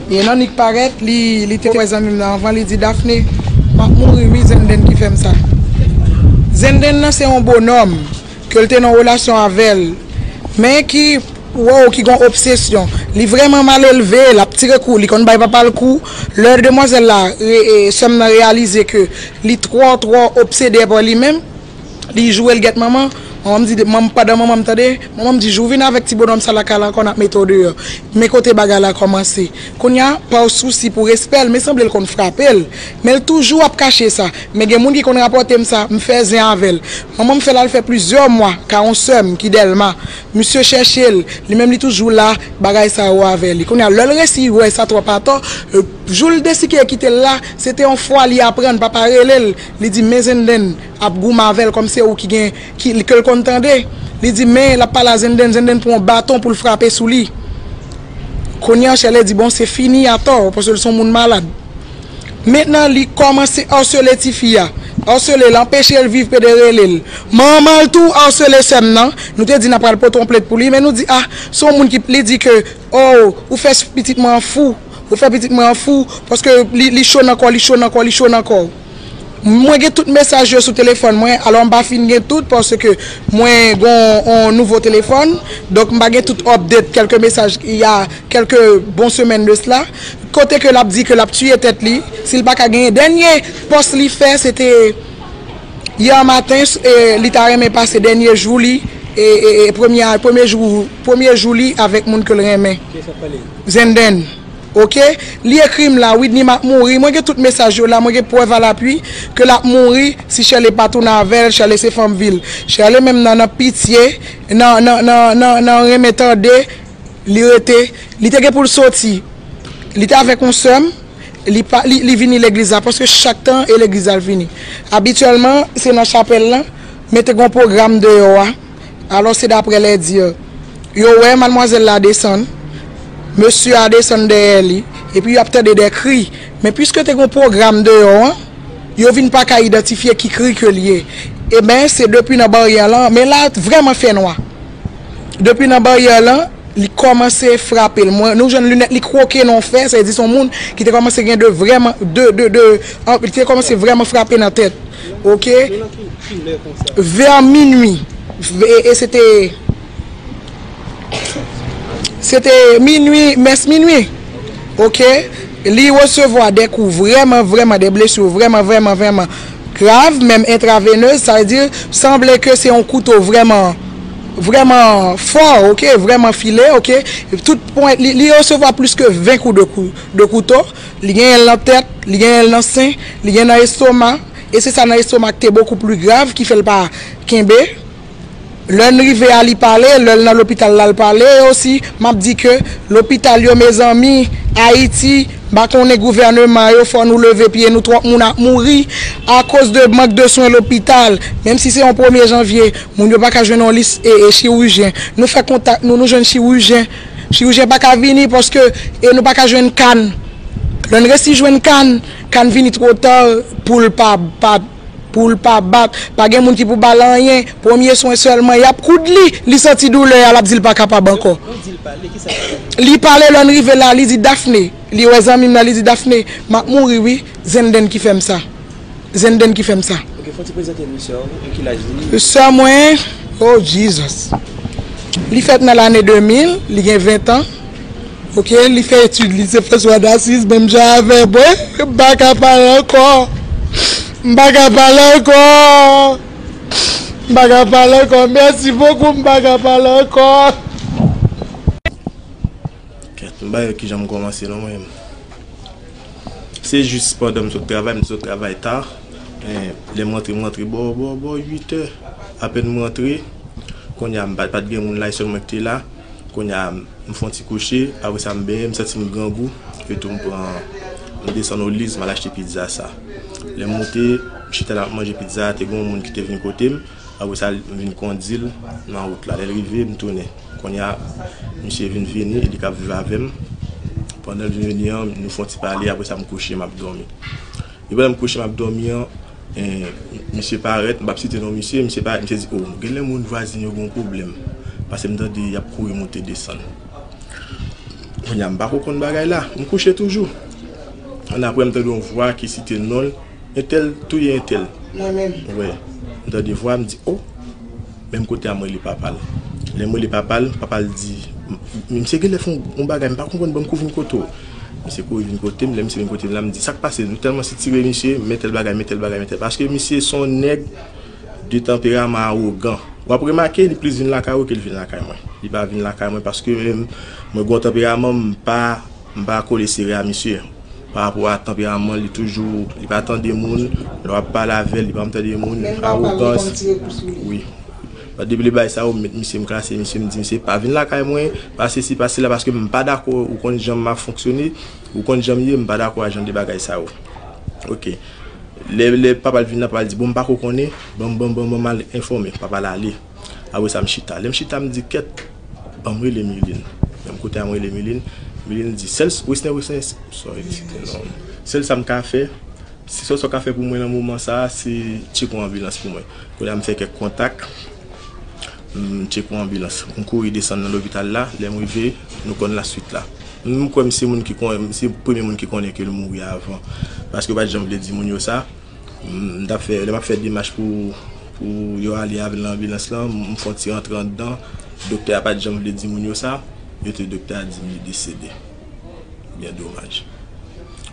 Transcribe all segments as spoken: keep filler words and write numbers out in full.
E nan nik parèt, li, li te wè zanmi m nan anvan, li di, "Daphné, m ap mouri wi, Zenden ki fè m sa." Zenden nan se yon bonòm ke l te nan relasyon avè l, men ki, wow, ki gon obsesyon. Li vrèman mal elve, l ap tire kou, li konn bay papa l kou. Lè demwazèl la, e, e, sè m nan reyalize ke li twò, twò obsede pa li menm, li joure l gèt manman. Manman m di, manm, pandan manman m tande, manman m di, "Jou w vin avèk ti bonòm sa lakay la ankò, n ap mete w deyò." Men kote bagay la kòmanse. Kounye a, pa sousi pou respè l, men sanble l konn frape l. Men l toujou ap kache sa. Men gen moun ki konn rapòte m sa, m fè zen avè l. Manman m fè l al fè plizyè mwa ka yon sè m ki Dèlma. Misye chèche l, li menm li toujou la, bagay sa yo avè li. Kounye a, lè l resi wè sa twòp atò, e, jou l deside kite l la, se te yon fwa li aprann, papa rele l, li di, "Men Zenden ap goumen avè l, kòm se ou ki gen, ki, ke l konn tande." Li di, "Men l ap pale a Zenden, Zenden pran yon baton pou l frape sou li." Kounye a, Chèlè di, "Bon, se fini atò, paske l se yon moun malad." Mentnan, li kòmanse asele tifi a. Asele l, anpeche l viv, pede rele l. Manman l tou asele sè m nan. Nou te di n ap pral pote yon plent pou li, men nou di, "Ah, se yon moun ki," li di ke, "Oh, ou fè pitit mwen an fou. Ou fè pitit mwen an fou, paske li, li cho nan kò, li cho nan kò, li cho nan kò." Mwen gen tout mesaj yo sou telefòn mwen, alò m pa fin gen tout, paske mwen gen yon nouvo telefòn, donk m pa gen tout update, kèlke mesaj, il y a quelques bon semèn de cela, kote ke l ap di ke l ap tiye tèt li, si l pa ka genyen. Dènye pòs li fè, se te yè maten, e, li ta renmen pase dènye jou li, e, e, e, premye, premye jou, premye jou li avèk moun ke l renmen. Zenden. Oke? Li ekri m la, "Widny, m ap mouri." Mwen gen tout mesaj yo la, mwen gen prèv alapui ke l ap mouri si Chèlè pa tounen avè l, Chèlè se fanm vil. Chèlè menm nan, nan pitye, nan, nan, nan, nan, nan renmen tande, li rete, li te gen pou l soti. Li te avèk yon sè m, li pa, li, li vini legliz la, paske chak tan e legliz la l vini. Abityèlman, se nan chapèl lan, men te gen yon pwogram deyò a. Alò, se daprè lè di, yo wè madmwazèl la desann, mesye a desann dèyè li, epi y ap tande de kri. Men piske te gen yon pwogram deyò an, yo vin pa ka idantifye ki kri ke l ye. Eben, se depi nan baryè lan, men la vrèman fè nwa. Depi nan baryè lan, li kòmanse frape l. Mwen, nou jwenn linèt li kwoke nan fè, sa vle di se yon moun ki te kòmanse gen de vrèman, de, de, de, an, li te kòmanse vrèman frape nan tèt. Oke? Vè minwi. E, e se te, se te minwi, mès minwi. Oke? Li resevwa de kou vrèman, vrèman, de blesi vrèman, vrèman, vrèman grav, menm entravenez, sa vle di, sanble ke se yon kouto vrèman, vrèman fò, oke, vrèman file, oke. Tout pwen, li, li resevwa plis ke ven kou de kou, de kouto. Li genyen l nan tèt, li genyen l nan sen, li gen nan estoma, e se sa nan estoma ki te bokou pli grav, ki fè l pa kenbe. Lè n rive a, li pale, lè l nan lopital la, l pale osi. M ap di ke lopital yo, mezanmi, Ayiti, m pa konnen gouvèneman yo, fò nou leve pye nou, twòp moun ap mouri akoz de mank de swen lopital. Menm si se yon premye janvye, moun yo pa ka jwenn yon lis, e, e chirijyen. Nou fè kontak nou, nou jwenn chirijyen. Chirijyen pa ka vini paske, e, nou pa ka jwenn kann. Lè n resi jwenn kann, kann vini twò ta pou l pa, pa, pou l pa bat. Pa gen moun ki pou ba l anyen. Premye swen sèlman, y ap koud li, li santi doulè a, l ap di l pa kapab ankò. Li pale, lè n rive la, li di, "Daphné," li wè zanmi m nan, li di, "Daphné, m ap mouri wi, Zenden ki fè m sa. Zenden ki fè m sa." Oke, fò ti prezante nou sè w, e ki laj li? Sè mwen, oh Jesus. Li fèt nan lane de mil, li gen ven tan. Oke, li fè etid li, se François d'Assise, menm jan avè mwen. M pa ka pale ankò. M pa ka pale ankò. M pa ka pale ankò. Mèsi bokou, m pa ka pale ankò. Kèt, m pa wè kijan m kòmanse non mwen menm. Se jis pandan m sot travay, m sot travay ta. Men, lè m rantre, m rantre bò, bò, bò uit è. Apèn m rantre, kounye a m pa, pa t gen moun la, e sèl mwen ki te la. Kounye a m fè yon ti kouche, apre sa m benyen, m santi m grangou, etou m pran, m desann Oliz, m al achte pizza sa. Lè m moute, m chita la, m ap manje pizza a, te gen yon moun ki te vin kote m, apre sa m vin kondi l nan wout la. Lè l rive, m tounen. Kounye a, misye vin vini, e li k ap viv avè m. Pandan l vin vini an, nou fè yon ti pale, apre sa m kouche, m ap dòmi. E pandan m kouche, m ap dòmi an, eh, misye parèt, m p ap site non misye, misye parèt, misye di, "O, genlè moun vwazen yo gen yon pwoblèm." Paske m tande y ap kouri moute desann. Kounye a m pa ko konn bagay la, m kouche toujou. Annapre m tande yon vwa ki site non l, entèl touye entèl. Mwen menm. Wi. M tande vwa, m di, o, menm kote a m rele papa l. Lè m rele papa l, papa l di, m- m- misye genlè fè yon- yon bagay, m pa konprann, ban m kouri vin kote w. Misye kouri vin kote m, lè misye vin kote m la, m di, sa k pase? Nou tèlman sitire misye, men tèl bagay, men tèl bagay, men tèl. Paske misye se yon nèg de tanperaman awogan. W ap remake, li plis vin lakay ou ke l vin lakay mwen. Li pa vin lakay mwen paske mwen, mwen gen yon tanperaman, m pa, m pa kole sere a misye. Pa rapò a tanperaman, li toujou, li pa tande moun, lè w ap pale avè l, li pa tande moun, menm papa l, li awogans. Konn tire kou sou li. Wi. Depi lè bagay sa yo, m met misye, m klase misye, m di misye, pa vin lakay mwen, pa sesi, pa sela, paske m pa dakò, ou konn jan m ap fonksyone, ou konn jan m ye, m pa dakò a jan de bagay sa yo. Ok. Lè, lè papa l vin la, papa l di, bon, m pa ko konnen, ban m, ban m, ban m, ban m al enfòme. Papa l ale. Apre sa, m chita. Lè m chita, m di, kèt, ban m rele Miline. Lè m kote a, m rele Miline. Miline di, sèl, Wesner, Wesner, sorry, site non. Sèl sa m ka fè, si sèl sa w ka fè pou mwen nan moman sa a, se tcheke yon anbilans pou mwen. Kounye a, m fè kèk kontak. M tcheke yon anbilans. M kouri desann nan lopital la. Lè m rive, nou konn laswit la. M kwè m se moun ki konnen, m se premye moun ki konnen ke l mouri avan. Paske yo pa t janm vle di moun yo sa. M t ap fè, lè m ap fè demach pou, pou yo ale avè l nan anbilans lan, m fè yon ti rantre anndan. Doktè a pa t janm vle di moun yo sa. Yo te, doktè a di m li desede. Byen domaj.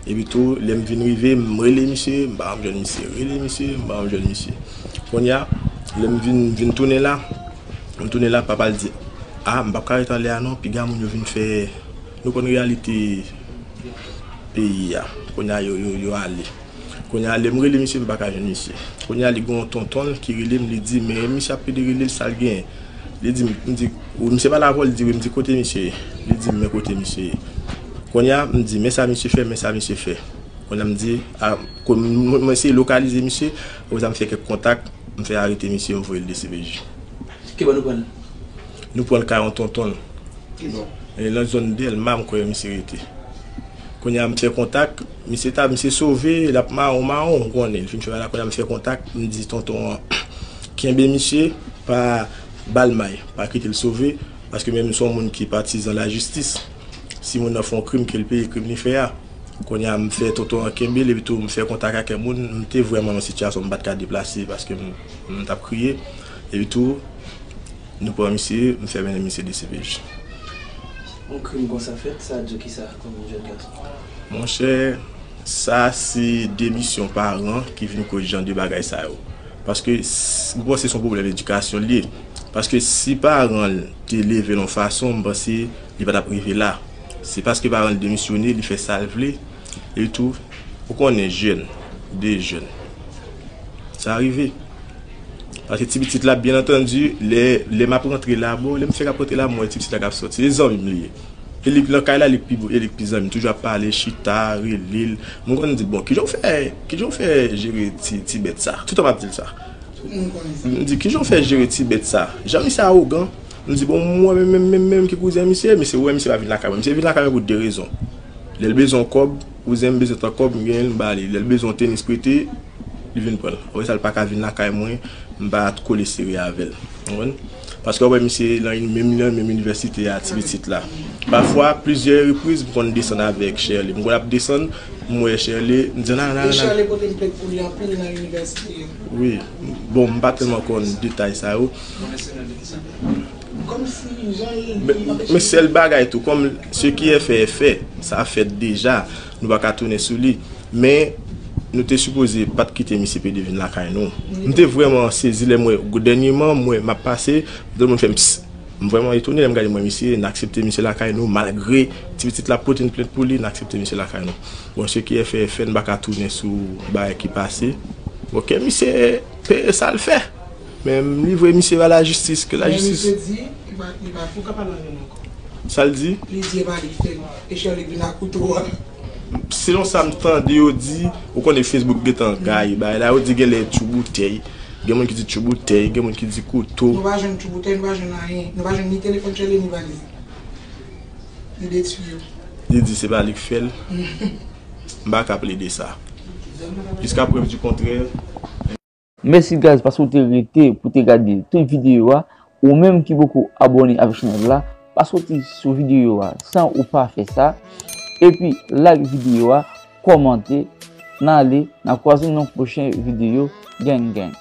Epi tou, lè m vin rive, m rele misye, m pa janm jwenn misye. Rele misye, m pa janm jwenn misye. Kounye a, lè m vin, vin tounen la, m tounen la, papa l di, a, m p ap ka rete anlè a non, piga moun yo vin fè, nou konn reyalite peyi a. Kounye a, yo, yo, yo ale. Kounye a, lè m rele misye, m pa ka jwenn misye. Kounye a, li gen yon tonton l ki rele m, li di, men misye ap pede rele l, sa l genyen? Li di m, m di, ou, misye pale avè w, li di, wi, m di, kote misye ye? Li di m, men kote misye ye. Kounye a, m di, men sa misye fè, men sa misye fè. Kounye a, m di, a, ko- m- mwen eseye lokalize misye, apre sa, m fè kèk kontak, m fè arete misye, m voye l D C P J. Ki bò nou pran l? Nou pran l kay yon tonton l. Ki zòn? E nan zòn Dèlma, m kwè misye rete. Kounye a, m fè kontak, misye ta, misye sove, l ap mawon, mawon, ou konnen, l fin fè bagay la, kounye a, m fè kontak, m di tonton an, kenbe misye, pa ba l may, pa kite l sove, paske menm m se yon moun ki patizan lajistis. Si moun nan fè yon krim, ke l peye krim li fè a. Kounye a, m fè tonton an kenbe l, epi tou, m fè kontak ak yon moun, m te vrèman nan sitiyasyon m pa t ka deplase, paske m, m t ap kriye, epi tou, nou pran misye, m fè mennen misye D C P J. Yon krim konsa fèt, sa di w kisa kòm yon jèn gason? Monchè, sa se demisyon paran ki vin koz jan de bagay sa yo. Paske s- m panse se yon pwoblèm edikasyon l ye. Paske si paran l te leve l yon fason, m panse li pa t ap rive la. Se paske paran l demisyone, li fè sa l vle. Epi tou, ou konnen jèn, de jèn. Sa rive. Paske ti pitit la, byen antandi, lè, lè m ap rantre la, bon, lè m fèk ap rantre la, m wè ti pitit la k ap sòti. Se zanmi m li ye. E li k nan kay la, li k pi, e li k pi zanmi m. Toujou ap pale, chita, rele l. Mwen konn di, bon, kijan w fè, kijan w fè jere ti, ti bèt sa? Toutan m ap di l sa. Tout moun konnen sa. M di, kijan w fè jere ti bèt sa? Jan misye awogan. M di, bon, mwen menm, menm, menm, menm ki kouzen misye, misye wè misye pa vin lakay mwen. Misye vin lakay mwen pou de rezon. Lè l bezwen yon kòb, kouzen m bezwen tan kòb, m genyen l, m ba li. Lè l bezwen yon tenis prete, li vin pran l. Apre sa, l pa ka vin lakay mwen, m pa kole sere avè l. Ou konprann? Paske w wè misye nan in- menm nan menm inivèsite a, ti pitit la. Pafwa, plizyè repriz, m konn desann avèk Sherley. M konn ap desann, m wè Sherley, m di, nan, nan, nan, nan. E Sherley pote m plent pou li anpil nan inivèsite a. Wi. Bon, m pa tèlman konn detay sa yo. Kòmsi jan li Men, men sèl bagay tou, kòm ce qui est fait est fait, sa fèt deja, nou pa ka tounen sou li. Men, nou te sipoze pa t kite misye pede vin lakay nou. M te vrèman sezi lè m wè, dènyèman, m wè m ap pase, tout moun fè m ps. M vrèman etone lè m gade m wè misye, n aksepte misye lakay nou, malgre ti pitit la pote n plent pou li, n aksepte misye lakay nou. Bon, ce qui est fait est fait, n pa ka tounen sou bagay ki pase. Bon, ke misye peye sa l fè. Men m livre misye ba lajistis, ke lajistis. Men misye di, li pa, li pa pou ka pale anyen ankò. Sa l di? Li di e pa li fè l. E Sherley vin ak kouto a. Selon sa m tande yo di, ou konnen Facebook gentan gaye bagay la, yo di genlè tchou boutèy. Gen moun ki di tchou boutèy, gen moun ki di kouto. Nou pa jwenn tchou boutèy, nou pa jwenn anyen. Nou pa jwenn ni telefòn Sherley, ni valiz. Li detwi yo. Li di se pa li k fè l. M pa ka plede sa. Jiska prèv di kontrè. Mèsi guys paske w te rete pou te gade tout videyo a. Ou menm ki poko abòne avèk chanèl la, pa soti sou videyo a san ou pa fè sa. Epi like videyo a, kòmante, n ale, n a kwaze nan pwochen videyo. Gang gang.